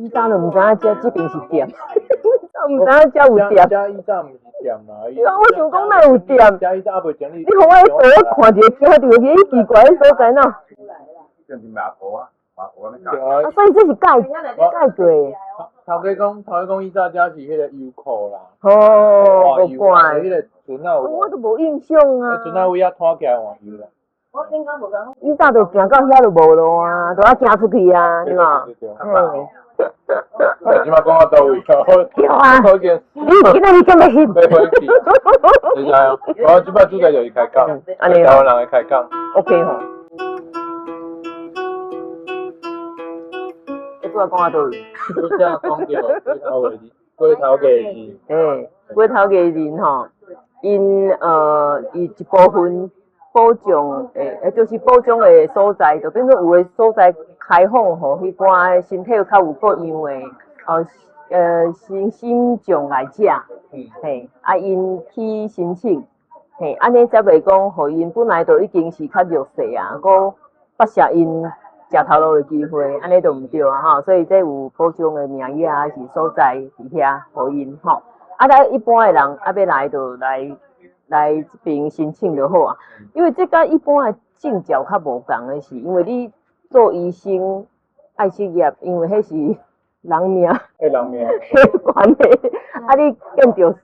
以早就毋知影遮這邊是店，毋知影遮有店。遮以早毋是店啦。對啊，我想講哪有店？遮以早猶未整理。你予我我看一個鏡，就去奇怪的所在喏。這是馬婆啊，馬婆安呢對啊。啊，所以這是蓋蓋過的。頭家講，頭家講以早遮是彼個油庫啦。哦，無怪。彼個船仔有。我都無印象啊。船仔位仔拖起來換油啦。我頂講無講。以早就行到遐就無路啊，就愛行出去啊，對無？嗯。這擺講到佗位？對啊。你今仔日敢欲翕？欲回去。你知影？我這擺主題就是開講，按呢台灣人的開講。 OK 吼。你拄仔講到佗位？拄才講著街頭藝人，街頭藝人。欸，街頭藝人吼，𪜶伊一部分保障的，就是保障的所在，就變做有的所在開放，予彼寡身體較有各樣的，哦，身心障礙者，嘿，啊，𪜶去申請，嘿，按呢才袂講，予𪜶本來就已經是較弱勢啊，閣剝削𪜶食頭路的機會，按呢就毋對啊吼，所以這有保障的名額啊，是所在佇遐予𪜶吼。啊，咱一般的人啊，欲來就來來這邊申請就好啊。因為這佮一般的證照較無仝的是，因為你做醫生愛失業，因為彼是人命，彼人命，彼關係。啊，你建築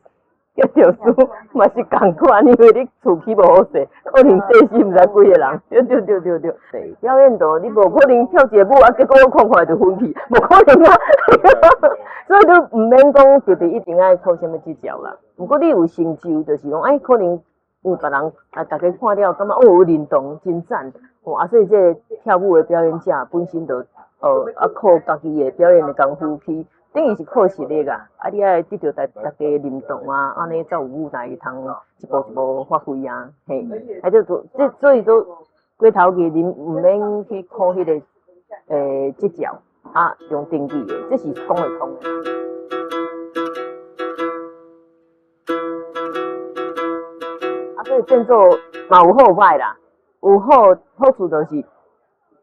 師嘛是仝款，因為你厝起無好勢，可能綴死毋知幾個人。對對對對對，對表演就你無可能跳一個舞啊，結果我看看就昏去，無可能啊。所以你毋免講特別一定愛考啥物執照啦。毋過你有成就，就是講，欸，可能因為別人啊，逐家看了感覺哦，有認同，真讚。哦，啊，所以這個跳舞的表演者本身就哦啊，靠家己的表演的功夫去，等於是靠實力啊。啊，你愛得著逐家認同啊，按呢才有舞台通一步一步發揮啊。嘿，啊，就做這所以說，街頭藝人毋免去考彼個執照啊，用登記的，這是講會通的。啊，所以變做嘛有好歹啦，有好好處就是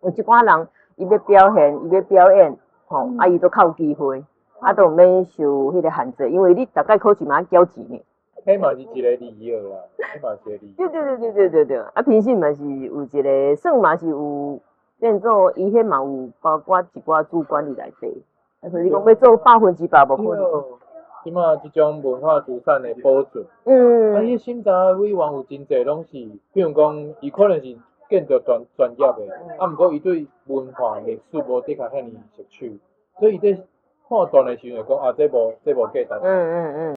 有一寡人伊欲表現，伊欲表演，吼，啊伊都較有機會，啊都毋免受彼個限制，因為你逐擺考試嘛愛繳錢呢。彼嘛是一個利益啦，彼嘛是一個利益。對對對對對對對，啊評審嘛是有一個，算嘛是有變做伊彼嘛有包括一寡主觀佇內底，啊所以你講欲做100%無可能。這馬這種文化資產的保存，啊，彼審查委員有真濟攏是，比如講，伊可能是建築專業的，啊，毋過伊對文化歷史無的確遐爾熟手，所以伊咧判斷的時陣會講啊，這無價值。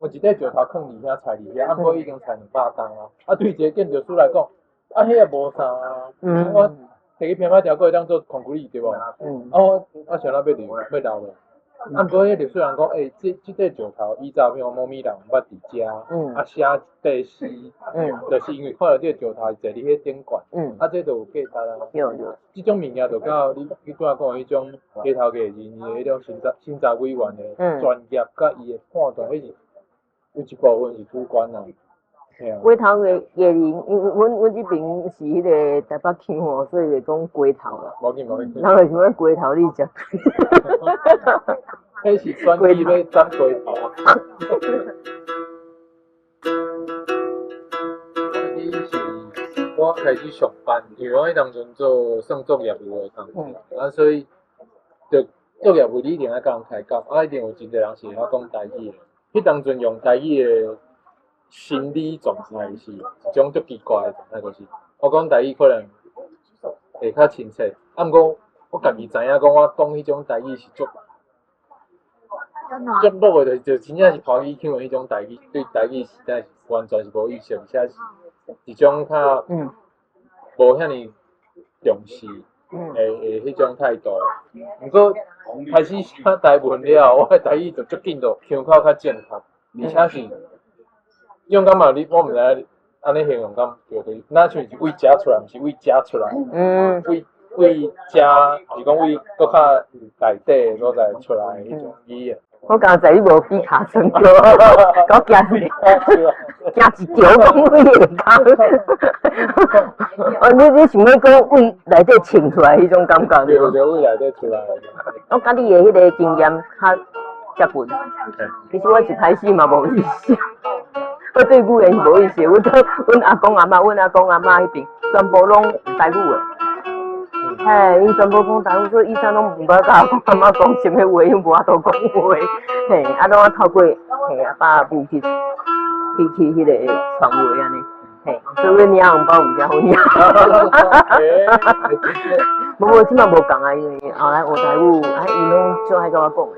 有一塊石頭囥佇遐，踩佇遐，啊，毋過已經踩200冬啊，啊，對一個建築師來講，啊，彼也無啥啊，我提去平仔條閣會當做 concrete 對無？啊，我啊想欲留欲留落。啊，毋過彼歷史人講，欸，這塊石頭以前比如講某物人捌佇遮，啊寫一塊詩，就是因為看著這個石頭坐佇彼頂懸，啊，這就有價值啊。對對。這種物件就佮你拄仔講的彼種街頭藝人的彼種審查委員的專業，佮伊的判斷，彼是有一部分是主觀啊。街頭藝人，因為阮這邊是彼個台北腔吼，所以會講街頭啦。無緊無緊。人會想講街頭你食。彼是選舉欲斬街頭。我是我開始上班，因為我彼當陣做算做業務的工作，啊，所以就做業務你一定愛佮人開講，啊，一定有真濟人是會曉講台語的。彼當陣用台語的心理狀態是一種足奇怪的狀態，就是我講台語可能會較親切，啊，毋過我家己知影講我講彼種台語是足足落的，就真正是台語腔的彼種台語，對台語實在是完全是無意識，而且是一種較無遐爾重視的彼種態度。毋過開始寫台文了後，我的台語就足緊就腔口較正確，而且是。彼種感覺你我毋知影按呢形容敢對對，若像是為遮出來，毋是為遮出來，為遮是講為閣較內底的所在出來的彼種語言。我剛才你無比尻川叫，我驚驚一橋講位下跤。哦，你想欲講位內底穿出來彼種感覺？對對，位內底出來。我佮你的彼个經驗較接近。其實我一開始嘛無意思，我對語言是無意思。我對阮阿公阿嬤，阮阿公阿嬤彼邊全部攏台語的。嘿，𪜶全部講台語，所以以前攏毋捌佮阿公阿嬤講啥物話，𪜶無法度講話。嘿，啊，攏啊透過嘿阿爸阿母去彼個傳話按呢。嘿，所以阮領紅包毋才好領。無無，這擺無仝啊，因為後來學台語，啊，𪜶攏足愛佮我講的。